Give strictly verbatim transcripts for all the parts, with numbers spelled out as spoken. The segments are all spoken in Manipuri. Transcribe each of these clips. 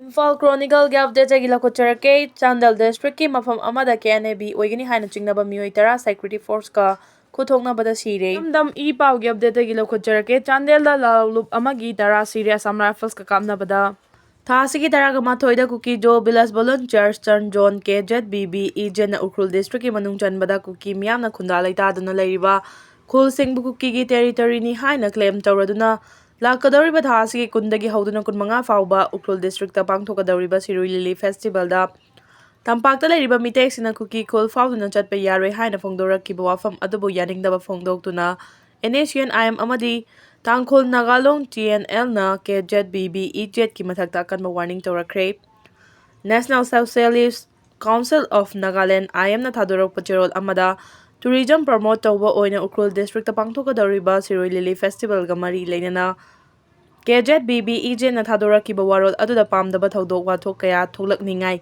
ꯏꯝꯐꯥꯜ ꯀ꯭ꯔꯣꯅꯤꯀꯜꯒꯤ ꯑꯞꯗꯦꯠꯇꯒꯤ ꯂꯧꯈꯠꯆꯔꯛꯀꯦ꯫ ꯆꯥꯟꯗꯦꯜ ꯗꯤꯁꯇ꯭ꯔꯤꯛꯀꯤ ꯃꯐꯝ ꯑꯃꯗ ꯀꯦ ꯑꯦꯟ ꯑꯦ ꯕꯤ ꯑꯣꯏꯒꯅꯤ ꯍꯥꯏꯅ ꯆꯤꯡꯅꯕ ꯃꯤꯑꯣꯏ ꯇꯔꯥ ꯁꯦꯀ꯭ꯌꯨꯔꯤꯇꯤ ꯐꯣꯔꯁꯀ ꯈꯨꯠꯊꯣꯛꯅꯕꯗ ꯁꯤꯔꯦ꯫ ꯏꯔꯝꯗꯝ ꯏ ꯄꯥꯎꯒꯤ ꯑꯞꯗꯦꯠꯇꯒꯤ ꯂꯧꯈꯠꯆꯔꯛꯀꯦ꯫ ꯆꯥꯟꯗꯦꯜꯗ ꯂꯥꯜꯂꯨꯞ ꯑꯃꯒꯤ ꯇꯔꯥ ꯁꯤꯔꯦ ꯑꯁꯥꯝ ꯔꯥꯏꯐꯜꯁꯀ ꯀꯥꯞꯅꯕꯗ꯫ ꯊꯥ ꯑꯁꯤꯒꯤ ꯇꯔꯥꯒ ꯃꯥꯊꯣꯏꯗ ꯀꯨꯀꯤꯖꯣ ꯚꯤꯂꯦꯖ ꯚꯣꯂꯨꯟꯇꯤꯌꯔꯁ ꯇꯔꯟ ꯖꯣꯟ ꯀꯦ Z V V E ꯖꯦꯅ Ukhrul ꯗꯤꯁꯇ꯭ꯔꯤꯛꯀꯤ ꯃꯅꯨꯡ ꯆꯟꯕꯗ ꯀꯨꯀꯤ ꯃꯤꯌꯥꯝꯅ ꯈꯨꯟꯗꯥ ꯂꯩꯇꯥꯗꯨꯅ ꯂꯩꯔꯤꯕ ꯈꯨꯜꯁꯤꯡꯕꯨ ꯀꯨꯀꯤꯒꯤ ꯇꯦꯔꯤꯇꯣꯔꯤꯅꯤ ꯍꯥꯏꯅ ꯀ꯭ꯂꯦꯝ ꯇꯧꯔꯗꯨꯅ ꯂꯥꯛꯀꯗꯧꯔꯤꯕ ꯊꯥ ꯑꯁꯤꯒꯤ ꯀꯨꯟꯗꯒꯤ ꯍꯧꯗꯨꯅ ꯀꯨꯟꯃꯉꯥ ꯐꯥꯎꯕ ꯎꯈ꯭ꯔꯨꯜ ꯗꯤꯁꯇ꯭ꯔꯤꯛꯇ ꯄꯥꯡꯊꯣꯛꯀꯗꯧꯔꯤꯕ ꯁꯤꯔꯨꯏ ꯂꯤꯂꯤ ꯐꯦꯁꯇꯤꯚꯦꯜꯗ ꯇꯝꯄꯥꯛꯇ ꯂꯩꯔꯤꯕ ꯃꯤꯇꯩꯁꯤꯡꯅ ꯀꯨꯀꯤ ꯈꯨꯜ ꯐꯥꯎꯗꯨꯅ ꯆꯠꯄ ꯌꯥꯔꯣꯏ ꯍꯥꯏꯅ ꯐꯣꯡꯗꯣꯔꯛꯈꯤꯕ ꯋꯥꯐꯝ ꯑꯗꯨꯕꯨ ꯌꯥꯅꯤꯡꯗꯕ ꯐꯣꯡꯗꯣꯛꯇꯨꯅ ꯑꯦꯟ ꯑꯦ ꯁꯤ ꯑꯦꯟ ꯑꯥꯏ ꯑꯦꯝ ꯑꯃꯗꯤ ꯇꯥꯡꯈꯨꯜ ꯅꯥꯒꯥꯂꯣꯡ ꯇꯤ ꯑꯦꯟ ꯑꯦꯜꯅ K Z V V E ꯖꯦꯠꯀꯤ ꯃꯊꯛꯇ ꯑꯀꯟꯕ ꯋꯥꯔꯅꯤꯡ ꯇꯧꯔꯛꯈ꯭ꯔꯦ꯫ National Socialist Council of Nagaland, I ꯑꯦꯝꯅ ꯊꯥꯗꯣꯔꯛꯄ ꯆꯦꯔꯣꯜ ꯑꯃꯗ ꯇꯨꯔꯤꯖꯝ ꯄ꯭ꯔꯃꯣꯠ ꯇꯧꯕ ꯑꯣꯏꯅ ꯎꯈ꯭ꯔꯨꯜ ꯗꯤꯁꯇ꯭ꯔꯤꯛꯇ ꯄꯥꯡꯊꯣꯛꯀꯗꯧꯔꯤꯕ ꯁꯤꯔꯣꯏ ꯂꯤꯂꯤ ꯐꯦꯁꯇꯤꯚꯦꯜꯒ ꯃꯔꯤ ꯂꯩꯅꯅ ꯀꯦ ꯖꯦꯠ ꯕꯤ ꯕꯤ ꯏ ꯖꯦꯅ ꯊꯥꯗꯣꯔꯛꯈꯤꯕ ꯋꯥꯔꯣꯜ ꯑꯗꯨꯗ ꯄꯥꯝꯗꯕ ꯊꯧꯗꯣꯛ ꯋꯥꯊꯣꯛ ꯀꯌꯥ ꯊꯣꯛꯂꯛꯅꯤꯡꯉꯥꯏ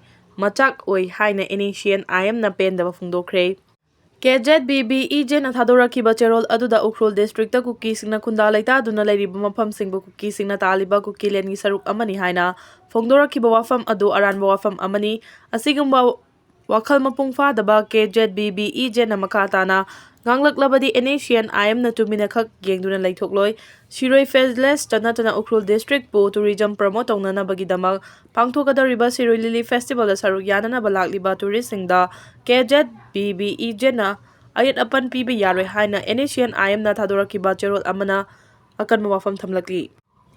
ꯃꯆꯥꯛ ꯑꯣꯏ ꯍꯥꯏꯅ ꯑꯦꯟ ꯑꯦ ꯁꯤ ꯑꯦꯟ ꯑꯥꯏ ꯑꯦꯝꯅ ꯄꯦꯟꯗꯕ ꯐꯣꯡꯗꯣꯛꯈ꯭ꯔꯦ꯫ ꯀꯦ ꯖꯦꯠ ꯕꯤ ꯕꯤ ꯏ ꯖꯦꯅ ꯊꯥꯗꯣꯔꯛꯈꯤꯕ ꯆꯦꯔꯣꯜ ꯑꯗꯨꯗ ꯎꯈ꯭ꯔꯨꯜ ꯗꯤꯁꯇ꯭ꯔꯤꯛꯇ ꯀꯨꯀꯤꯁꯤꯡꯅ ꯈꯨꯟꯗꯥ ꯂꯩꯇꯥꯗꯨꯅ ꯂꯩꯔꯤꯕ ꯃꯐꯝꯁꯤꯡꯕꯨ ꯀꯨꯀꯤꯁꯤꯡꯅ ꯇꯥꯜꯂꯤꯕ ꯀꯨꯀꯤꯂꯦꯟꯒꯤ ꯁꯔꯨꯛ ꯑꯃꯅꯤ ꯍꯥꯏꯅ ꯐꯣꯡꯗꯣꯔꯛꯈꯤꯕ ꯋꯥꯐꯝ ꯑꯗꯨ ꯑꯔꯥꯟꯕ ꯋꯥꯐꯝ ꯑꯃꯅꯤ꯫ ꯑꯁꯤꯒꯨꯝꯕ ꯋꯥꯈꯜ ꯃꯄꯨꯡ ꯐꯥꯗꯕ ꯀꯦ ꯖꯦꯠ ꯕꯤ ꯕꯤ ꯏ ꯖꯦꯅ ꯃꯈꯥ ꯇꯥꯅ ꯉꯥꯡꯂꯛꯂꯕꯗꯤ ꯑꯦꯟ ꯑꯦ ꯁꯤ ꯑꯦꯟ ꯑꯥꯏ ꯑꯦꯝꯅ ꯇꯨꯃꯤꯟꯅ ꯈꯛ ꯌꯦꯡꯗꯨꯅ ꯂꯩꯊꯣꯛꯂꯣꯏ꯫ ꯁꯤꯔꯣꯏ ꯚꯤꯂꯦꯖꯇ ꯅꯠꯇꯅ ꯎꯈ꯭ꯔꯨꯜ ꯗꯤꯁꯇ꯭ꯔꯤꯛꯄꯨ ꯇꯨꯔꯤꯖꯝ ꯄ꯭ꯔꯃꯣꯠ ꯇꯧꯅꯅꯕꯒꯤꯗꯃꯛ ꯄꯥꯡꯊꯣꯛꯀꯗꯧꯔꯤꯕ ꯁꯤꯔꯣꯏ ꯂꯤꯂꯤ ꯐꯦꯁꯇꯤꯚꯦꯜꯗ ꯁꯔꯨꯛ ꯌꯥꯅꯅꯕ ꯂꯥꯛꯂꯤꯕ ꯇꯨꯔꯤꯁꯁꯤꯡꯗ ꯀꯦ ꯖꯦꯠ ꯕꯤ ꯕꯤ ꯏ ꯖꯦꯅ ꯑꯌꯦꯠ ꯑꯄꯟ ꯄꯤꯕ ꯌꯥꯔꯣꯏ ꯍꯥꯏꯅ ꯑꯦꯟ ꯑꯦ ꯁꯤ ꯑꯦꯟ ꯑꯥꯏ ꯑꯦꯝꯅ ꯊꯥꯗꯣꯔꯛꯈꯤꯕ ꯆꯦꯔꯣꯜ ꯑꯃꯅ ꯑꯀꯟꯕ ꯋꯥꯐꯝ ꯊꯝꯂꯛꯂꯤ꯫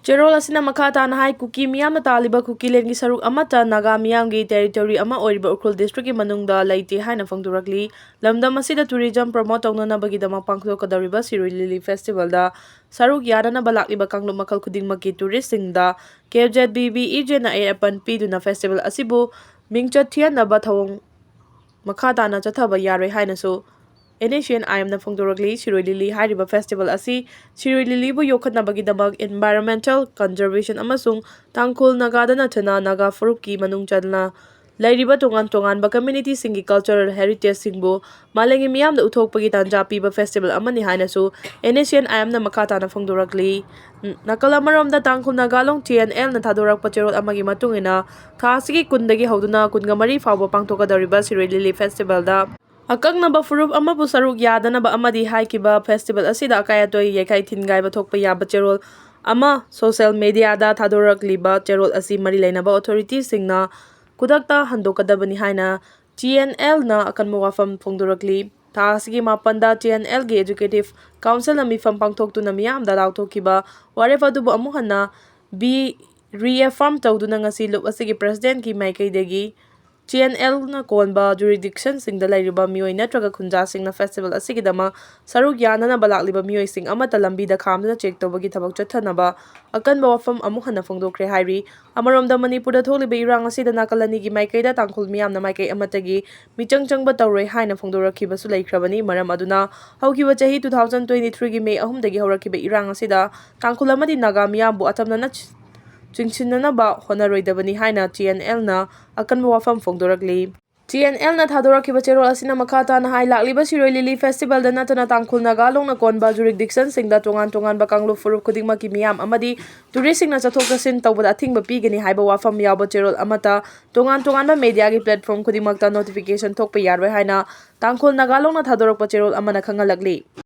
ꯆꯦꯔꯣꯜ ꯑꯁꯤꯅ ꯃꯈꯥ ꯇꯥꯅ ꯍꯥꯏ, ꯀꯨꯀꯤ ꯃꯤꯌꯥꯝꯅ ꯇꯥꯜꯂꯤꯕ ꯀꯨꯀꯤꯂꯦꯟꯒꯤ ꯁꯔꯨꯛ ꯑꯃꯠꯇ ꯅꯥꯒꯥ ꯃꯤꯌꯥꯝꯒꯤ ꯇꯦꯔꯤꯇꯣꯔꯤ ꯑꯃ ꯑꯣꯏꯔꯤꯕ ꯎꯈ꯭ꯔꯨꯜ ꯗꯤꯁꯇ꯭ꯔꯤꯛꯀꯤ ꯃꯅꯨꯡꯗ ꯂꯩꯇꯦ ꯍꯥꯏꯅ ꯐꯣꯡꯗꯣꯔꯛꯂꯤ꯫ ꯂꯝꯗꯝ ꯑꯁꯤꯗ ꯇꯨꯔꯤꯖꯝ ꯄ꯭ꯔꯃꯣꯠ ꯇꯧꯅꯅꯕꯒꯤꯗꯃꯛ ꯄꯥꯡꯊꯣꯛꯀꯗꯧꯔꯤꯕ ꯁꯤꯔꯣꯏ ꯂꯤꯂꯤ ꯐꯦꯁꯇꯤꯚꯦꯜꯗ ꯁꯔꯨꯛ ꯌꯥꯅꯅꯕ ꯂꯥꯛꯂꯤꯕ ꯀꯥꯡꯂꯨꯞ ꯃꯈꯜ ꯈꯨꯗꯤꯡꯃꯛꯀꯤ ꯇꯨꯔꯤꯁꯁꯤꯡꯗ ꯀꯦ ꯖꯦꯠ ꯕꯤ ꯕꯤ ꯏ ꯖꯦꯅ ꯑꯌꯦꯠ ꯑꯄꯟ ꯄꯤꯗꯨꯅ ꯐꯦꯁꯇꯤꯚꯦꯜ ꯑꯁꯤꯕꯨ ꯃꯤꯡꯆꯠ ꯊꯤꯍꯟꯅꯕ ꯊꯧꯑꯣꯡ ꯃꯈꯥ ꯇꯥꯅ ꯆꯠꯊꯕ ꯌꯥꯔꯣꯏ ꯍꯥꯏꯅꯁꯨ ꯑꯦꯟ ꯑꯦ ꯁꯤ ꯑꯦꯟ ꯑꯥꯏ ꯑꯦꯝꯅ ꯐꯣꯡꯗꯣꯔꯛꯂꯤ꯫ ꯁꯤꯔꯣꯏ ꯂꯤꯂꯤ ꯍꯥꯏꯔꯤꯕ ꯐꯦꯁꯇꯤꯚꯦꯜ ꯑꯁꯤ ꯁꯤꯔꯣꯏ ꯂꯤꯂꯤꯕꯨ ꯌꯣꯛꯈꯠꯅꯕꯒꯤꯗꯃꯛ, ꯏꯟꯚꯥꯏꯔꯣꯟꯃꯦꯟꯇꯦꯜ ꯀꯟꯖꯔꯕꯦꯁꯟ ꯑꯃꯁꯨꯡ ꯇꯥꯡꯈꯨꯜ ꯅꯥꯒꯥꯗ ꯅꯠꯇꯅ ꯅꯥꯒꯥ ꯐꯨꯔꯨꯞꯀꯤ ꯃꯅꯨꯡ ꯆꯟꯅ ꯂꯩꯔꯤꯕ ꯇꯣꯉꯥꯟ ꯇꯣꯉꯥꯟꯕ community ꯁꯤꯡꯒꯤ cultural heritage ꯁꯤꯡꯕꯨ ꯃꯥꯂꯦꯝꯒꯤ ꯃꯤꯌꯥꯝꯗ ꯎꯠꯊꯣꯛꯄꯒꯤ ꯇꯥꯟꯖꯥ ꯄꯤꯕ festival ꯑꯃꯅꯤ ꯍꯥꯏꯅꯁꯨ N S C N I M ꯅ ꯃꯈꯥ ꯇꯥꯅ ꯐꯣꯡꯗꯣꯔꯛꯂꯤ꯫ ꯅꯥꯀꯜ ꯑꯃꯔꯣꯝꯗ, ꯇꯥꯡꯈꯨꯜ ꯅꯥꯒꯥ ꯂꯣꯡ T N L ꯅ ꯊꯥꯗꯣꯔꯛꯄ ꯆꯦꯔꯣꯜ ꯑꯃꯒꯤ ꯃꯇꯨꯡ ꯏꯟꯅ, ꯊꯥ ꯑꯁꯤꯒꯤ ꯀꯨꯟꯗꯒꯤ ꯍꯧꯗꯨꯅ ꯀꯨꯟꯒ ꯃꯔꯤ ꯐꯥꯎꯕ ꯄꯥꯡꯊꯣꯛꯀꯗꯧꯔꯤꯕ ꯁꯤꯔꯣꯏ ꯂꯤꯂꯤ festival ꯗ ꯑꯀꯛꯅꯕ ꯐꯨꯔꯨꯞ ꯑꯃꯕꯨ ꯁꯔꯨꯛ ꯌꯥꯗꯅꯕ ꯑꯃꯗꯤ ꯍꯥꯏꯈꯤꯕ festival ꯑꯁꯤꯗ ꯑꯀꯥꯏ ꯑꯇꯣꯏ, ꯌꯩꯈꯥꯏ ꯊꯤꯟꯒꯥꯏꯕ ꯊꯣꯛꯄ ꯌꯥꯕ ꯆꯦꯔꯣꯜ ꯑꯃ social media ꯗ ꯊꯥꯗꯣꯔꯛꯂꯤꯕ ꯆꯦꯔꯣꯜ ꯑꯁꯤ ꯃꯔꯤ ꯂꯩꯅꯕ authority ꯁꯤꯡꯅ ꯈꯨꯗꯛꯇ ꯍꯟꯗꯣꯛꯀꯗꯕꯅꯤ ꯍꯥꯏꯅ T N L ꯅ ꯑꯀꯟꯕ ꯋꯥꯐꯝ ꯐꯣꯡꯗꯣꯔꯛꯂꯤ꯫ ꯊꯥ ꯑꯁꯤꯒꯤ ꯃꯥꯄꯟꯗ T N L ꯒꯤ Executive Council ꯅ ꯃꯤꯐꯝ ꯄꯥꯡꯊꯣꯛꯇꯨꯅ ꯃꯤꯌꯥꯝꯗ ꯂꯥꯎꯊꯣꯛꯈꯤꯕ ꯋꯥꯔꯦꯞ ꯑꯗꯨꯕꯨ ꯑꯃꯨꯛ ꯍꯟꯅ ꯕꯤ reaffirm ꯇꯧꯗꯨꯅ ꯉꯁꯤ ꯂꯨꯞ ꯑꯁꯤꯒꯤ President ꯀꯤ ꯃꯥꯏꯀꯩꯗꯒꯤ T N L ꯅ ꯀꯣꯟꯕ jurisdiction ꯁꯤꯡꯗ ꯂꯩꯔꯤꯕ ꯃꯤꯑꯣꯏ ꯅꯠꯇ꯭ꯔꯒ ꯈꯨꯟꯖꯥꯁꯤꯡꯅ festival ꯑꯁꯤꯒꯤꯗꯃꯛ ꯁꯔꯨꯛ ꯌꯥꯅꯅꯕ ꯂꯥꯛꯂꯤꯕ ꯃꯤꯑꯣꯏꯁꯤꯡ ꯑꯃꯠꯇ ꯂꯝꯕꯤꯗ ꯈꯥꯝꯗꯨꯅ check ꯇꯧꯕꯒꯤ ꯊꯕꯛ ꯆꯠꯊꯅꯕ ꯑꯀꯟꯕ ꯋꯥꯐꯝ ꯑꯃꯨꯛ ꯍꯟꯅ ꯐꯣꯡꯗꯣꯛꯈ꯭ꯔꯦ ꯍꯥꯏꯔꯤ꯫ ꯑꯃꯔꯣꯝꯗ, ꯃꯅꯤꯄꯨꯔꯗ ꯊꯣꯛꯂꯤꯕ ꯏꯔꯥꯡ ꯑꯁꯤꯗ ꯅꯥꯀꯜ ꯑꯅꯤꯒꯤ ꯃꯥꯏꯀꯩꯗ ꯇꯥꯡꯈꯨꯜ ꯃꯤꯌꯥꯝꯅ ꯃꯥꯏꯀꯩ ꯑꯃꯠꯇꯒꯤ ꯃꯤꯆꯪ ꯆꯪꯕ ꯇꯧꯔꯣꯏ ꯍꯥꯏꯅ ꯐꯣꯡꯗꯣꯔꯛꯈꯤꯕꯁꯨ ꯂꯩꯈ꯭ꯔꯕꯅꯤ꯫ ꯃꯔꯝ ꯑꯗꯨꯅ, ꯍꯧꯈꯤꯕ ꯆꯍꯤ two thousand twenty three ꯒꯤ May ꯑꯍꯨꯝꯗꯒꯤ ꯍꯧꯔꯛꯈꯤꯕ ꯏꯔꯥꯡ ꯑꯁꯤꯗ ꯇꯥꯡꯈꯨꯜ ꯑꯃꯗꯤ ꯅꯥꯒꯥ ꯃꯤꯌꯥꯝꯕꯨ ꯑꯇꯝꯅꯅ ꯆꯤꯡꯁꯤꯟꯅꯅꯕ ꯍꯣꯠꯅꯔꯣꯏꯗꯕꯅꯤ ꯍꯥꯏꯅ T N L ꯅ ꯑꯀꯟꯕ ꯋꯥꯐꯝ ꯐꯣꯡꯗꯣꯔꯛꯂꯤ꯫ T N L ꯅ ꯊꯥꯗꯣꯔꯛꯈꯤꯕ ꯆꯦꯔꯣꯜ ꯑꯁꯤꯅ ꯃꯈꯥ ꯇꯥꯅ ꯍꯥꯏ, ꯂꯥꯛꯂꯤꯕ ꯁꯤꯔꯣꯏ ꯂꯤꯂꯤ festival ꯗ ꯅꯠꯇꯅ ꯇꯥꯡꯈꯨꯜ ꯅꯥꯒꯥ ꯂꯣꯡꯅ ꯀꯣꯟꯕ jurisdiction ꯁꯤꯡꯗ ꯇꯣꯉꯥꯟ ꯇꯣꯉꯥꯟꯕ ꯀꯥꯡꯂꯨꯞ ꯐꯨꯔꯨꯞ ꯈꯨꯗꯤꯡꯃꯛꯀꯤ ꯃꯤꯌꯥꯝ ꯑꯃꯗꯤ tourist ꯁꯤꯡꯅ ꯆꯠꯊꯣꯛ ꯆꯠꯁꯤꯟ ꯇꯧꯕꯗ ꯑꯊꯤꯡꯕ ꯄꯤꯒꯅꯤ ꯍꯥꯏꯕ ꯋꯥꯐꯝ ꯌꯥꯎꯕ ꯆꯦꯔꯣꯜ ꯑꯃꯠꯇ ꯇꯣꯉꯥꯟ ꯇꯣꯉꯥꯟꯕ media ꯒꯤ platform ꯈꯨꯗꯤꯡꯃꯛꯇ notification ꯊꯣꯛꯄ ꯌꯥꯔꯣꯏ ꯍꯥꯏꯅ ꯇꯥꯡꯈꯨꯜ ꯅꯥꯒꯥ ꯂꯣꯡꯅ ꯊꯥꯗꯣꯔꯛꯄ ꯆꯦꯔꯣꯜ ꯑꯃꯅ ꯈꯪꯍꯜꯂꯛꯂꯤ꯫